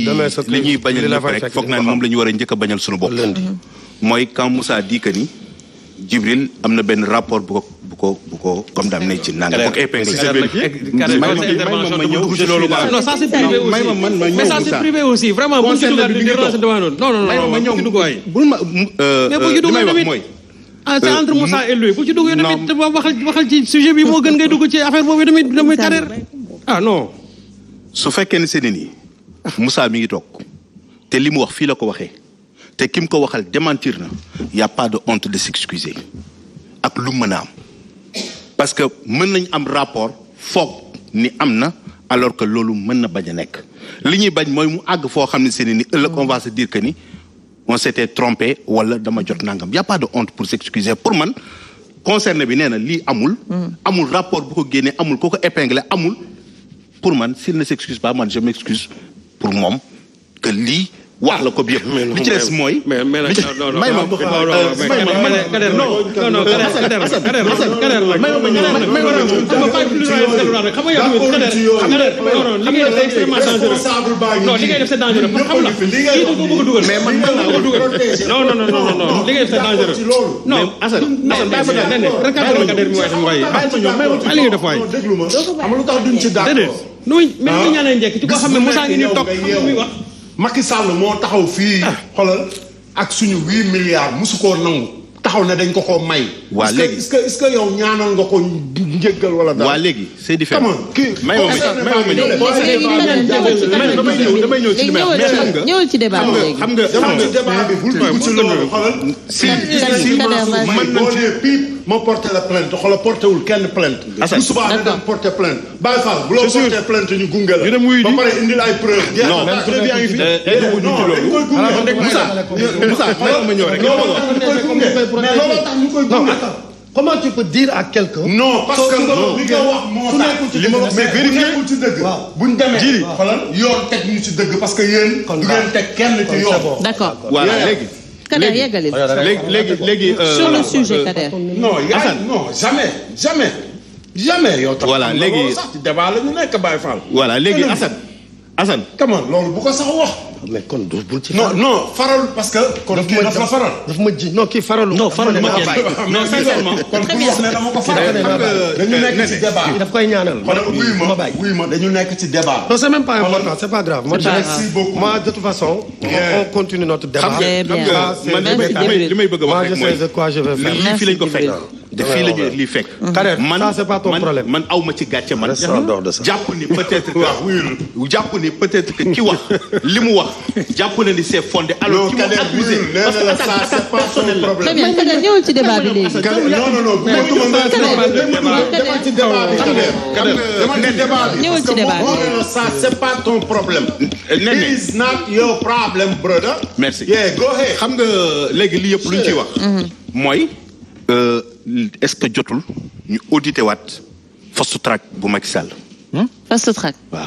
li ñuy bañal ñëpp rek foog naa moom la ñu war a njëkk a bañal suñu bopp. mooy quand Moussa dit que ni Djibril am na benn rapport bu ko comme daam nay ci nanga boo ko épinglé. non ça c'est privé aussi mais ça c'est privé aussi vraiment bu ñu ci dugal di relancer devant noonu non bu ci dugg waay mais bu ci dugg tamit c'est entre Moussa et lui bu ci dugg tamit waxal ci sujet bi moo gën ngay dugg ci affaire boobu tamit damay carrière non su fekkee ne seen nii Moussa mi ngi toog te li mu wax fii la ko waxee te ki mu ko waxal démentir na y a pas de honte de s'excuser ak lu mën a am parce que mën nañ am rapport foog ni am na alors que loolu mën na bañ a nekk li ñuy bañ mooy mu àgg foo xam ne seen ni ëllëg on va se dire que ni on s'était trompé wala dama jot nangam y a pas de honte pour s'excuser pour man concerné bi nee na lii amul rapport bu ko génnee amul ko épinglé amul pour man s'il ne s'excuse pas man je m'excuse pour moom que lii wax la ko bi yëpp li ci des mooy Macky Sall moo taxaw fii xoolal ak suñu 8 milliards musu koo nangu taxaw ne dañ ko koo may. waa léegi est-ce que yow ñaanal nga ko njëggal wala dara. waa léegi c'est différent. damay ñëw ci débat bi ñëwal ci débat bi léegi. xam nga débat bi bul dugg ci loolu xoolal. si man boo nee piip ma porté la plainte xoolal porté wul kenn plainte. bu subaa na dem porté plainte. Baye Fall bu la porté plainte ñu gunge la. ba pare indil ay preuve. non Moussa ma ñëw rek. mais loolu tax ñu koy gunge. Comment tu peux dire à quelqu'un. non parce que li nga wax moo tax li ma wax mais vérifié ci dëgg. buñ demee xoolal yoon teg ñu ci dëgg parce que yéen. du ngeen teg kenn ci yoon. d'accord voilà léegi. Kader yeggali. léegi sur le sujet Kader. non jamais yow. voilà léegi sax ci débat la ñu nekk Baye Fall. voilà léegi Assane. comment loolu bu ko sax wax. mais kon bul ci. non faral parce que. kon kii daf la faral. daf ma ji non kii faralu. non faralu ma kenn non sincèrement. kon bu wax ne dama ko faral. dañu nekk ci débat. daf koy ñaanal. wuy ma dañu nekk ci débat. non c'est même pas important c'est pas grave. merci beaucoup moi de toute façon. on continue notre débat. man li may bëgg a wax rek mooy moi je sais de quoi je vais faire. lii fii lañ ko fekk. te fii la ñu lii fekk. Kader ça c'est pas ton problème. man aw ma ci gàcce man. jàpp ni peut-être que jàpp ni peut-être que ki wax li mu wax jàpp na ni c'est fondé alors ki mu accusé parce que attaque c'est pas son problème. très bien Kader ñëwal ci débat bi léegi. ñëwal ci débat bi. ça c'est pas ton problème. it's not your problem brother. merci yeah go ahead. xam nga léegi li yëpp lu ñu ciy wax. mooy est-ce que jotul ñu audité waat fast track bu Macky Sall. fast track. waaw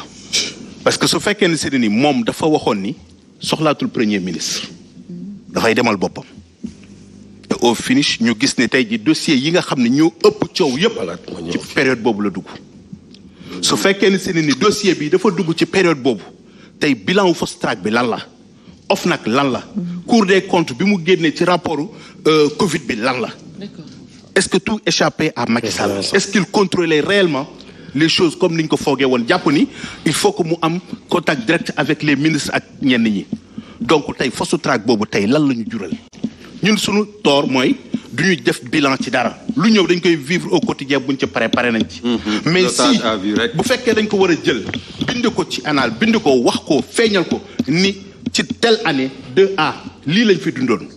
parce que su fekkee ne c'est ni moom dafa waxoon ni soxlaatul premier ministre dafay demal boppam te au finish ñu gis ne tey ji dossier yi nga xam ne ñoo ëpp coow yëpp ci période boobu la dugg su fekkee ne c'est ni dossier bi dafa dugg ci période boobu tey bilan wu fast track bi lan la OFNAC lan la Cour des comptes bi mu génnee ci rapport Covid bi lan la. Est-ce que tout échappait à Macky Sall? Est-ce qu'il contrôlait réellement les choses comme ni ñu ko foogee woon jàpp ni il faut que mu am contact direct avec les ministres ak ñenn ñi donc tey fast track boobu tey lan la ñu jural ñun suñu tort mooy du ñu def bilan ci dara lu ñëw dañ koy vivre au quotidien buñ ci pare nañ ci. mais si bu fekkee dañ ko war a jël bind ko ci anal bind ko wax ko feeñal ko ni ci telle année 2A lii lañ fi dundoon.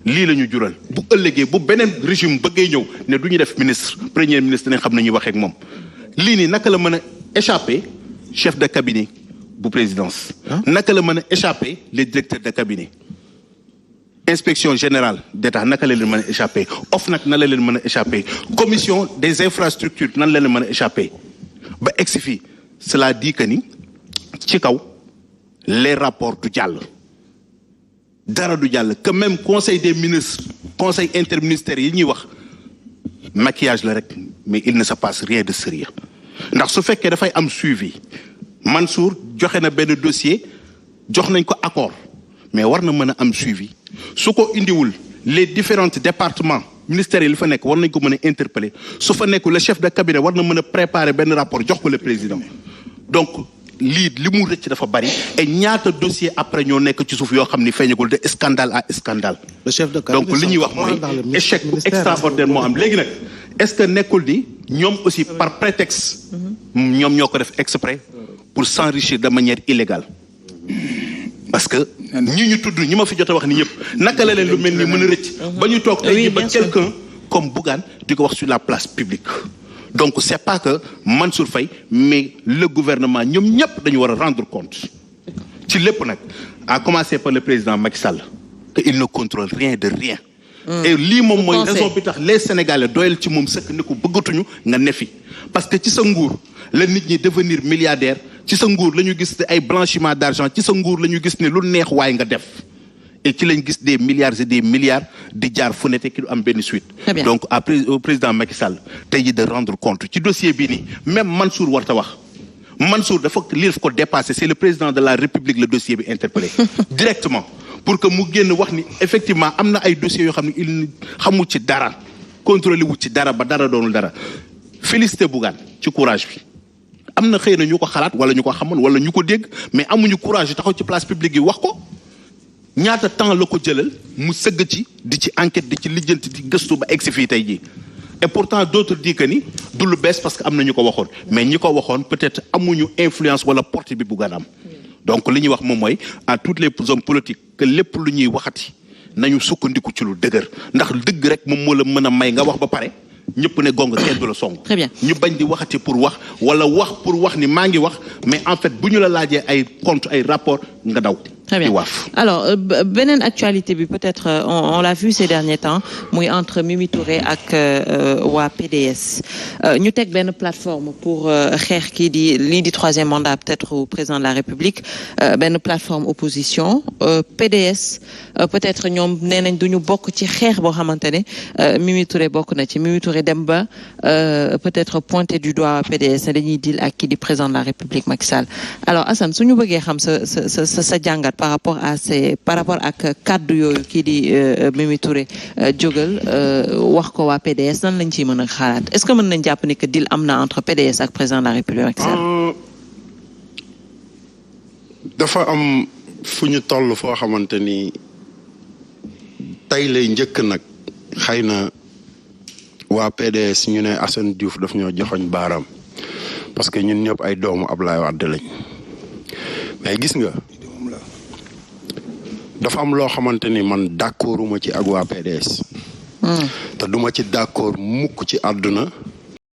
lii la ñu jural bu ëllëgee bu beneen régime bëggee ñëw ne du ñu def ministre premier ministre nañ xam ne ñuy waxee ak moom lii nii naka la mën a échapper chef de cabinet bu présidence. naka la mën a échapper les directeurs de cabinet inspection générale d'État naka la leen mën a échapper OFNAC nan la leen mën a échapper commission des infrastructures nan la leen mën a échapper ba egsi fii cela dit que ni ci kaw les rapports du jàll. dara du jàll que même conseil des ministres conseil interministériel yi ñuy wax maquillage la rek mais il ne se passe rien de sérieux ndax su fekkee dafay am suivi Mansour joxe na benn dossier jox nañ ko accord mais war na mën a am suivi su ko indiwul les différents départements ministères yi li fa nekk war nañ ko mën a interpeller su fa nekkul le chef de cabinet war na mën a préparer benn rapport jox ko le président donc lii li mu rëcc dafa bari et ñaata dossier après ñoo nekk ci suuf yoo xam ni feeñagul de scandale à scandale. le chef de cabinet donc li ñuy wax mooy échec extraordinaire moo am léegi nag est-ce que nekkul ni ñoom aussi par prétexte ñoom ñoo ko def exprès pour s'enrichir de manière illégale parce que ñu tudd ñi ma fi jot a wax ni ñëpp naka la leen lu mel ni mën a rëcc ba ñu toog tey jii ba quelqu'un comme Bougane di ko wax sur la place publique donc c'est pas que Mansour Faye mais le gouvernement ñoom ñëpp dañu war a rendre compte ci lépp nag à commencer par le président Macky Sall que il ne contrôle rien de rien et lii moom mooy raison bi tax les Sénégalais doyal ci moom sëkk ni ko bëggatuñu nga nefi parce que ci sa nguur la nit ñi devenir milliardaire ci sa nguur la ñu gis ay blanchiment d'argent ci sa nguur la ñu gis ne lu neex waay nga def et ci lañ gis des milliards et des milliards di jaar fu ne te ki du am benn suite donc après au président Macky Sall tey ji de rendre compte ci dossier bii nii même Mansour warta wax Mansour dafa lii daf ko dépassé c'est le président de la République le dossier bi interpellé directement pour que mu génn wax ni effectivement am na ay dossiers yoo xam ne il xamul ci dara contrôlé wu ci dara ba dara doonul dara félicité Bougane ci courage bi am na xëy na ñu ko xalaat wala ñu ko xamoon wala ñu ko dégg mais amuñu courage yi taxaw ci place publique yi wax ko ñaata temps la ko jëlal mu sëgg ci di ci enquête di ci lijjanti di gëstu ba egsi fii tey jii et pourtant d'autres disent que ni du lu bees parce que am na ñu ko waxoon mais ñi ko waxoon peut-être amuñu influence wala porte bi Bougane am donc li ñuy wax moom mooy à toutes les hommes politiques que lépp lu ñuy waxati nañu sukkandiku ci lu dëgër ndax dëgg rek moom moo la mën a may nga wax ba pare ñëpp ne gong kenn du la song. Très bien. ñu bañ di waxati pour wax wala wax pour wax ni maa ngi wax mais en fait bu ñu la laajee ay compte ay rapport nga daw. Très bien. Alors beneen actualité bi peut-être on l'a vu ces derniers temps muy entre Mimi Touré ak waa PDS ñu teg benn plateforme pour xeex kii di lii di troisième mandat peut-être au président de la République benn plateforme opposition PDS peut-être ñoom nee nañ duñu bokk ci xeex boo xamante ne Mimi Touré bokk na ci Mimi Touré dem ba peut-être pointer du doigt PDS ne dañuy deal ak kii di président de la République Macky Sall alors Assane suñu bëggee xam sa jàngat par rapport ak kaddu yooyu kii di Mimi Touré jógal wax ko waa PDS nan lañ ciy mën a xalaat est-ce que mën nañ jàpp ni que deal am na entre PDS ak président de la République Macky Sall. dafa am fu ñu toll foo xamante ni tey lay njëkk nag xëy na waa PDS ñu ne Assane Diouf daf ñoo joxoñ baaraam parce que ñun ñëpp ay doomu Ablaye Wade lañ mais gis nga. dafa am loo xamante ni man d'accorduma ci ak waa PDS te duma ci d'accord mukk ci àdduna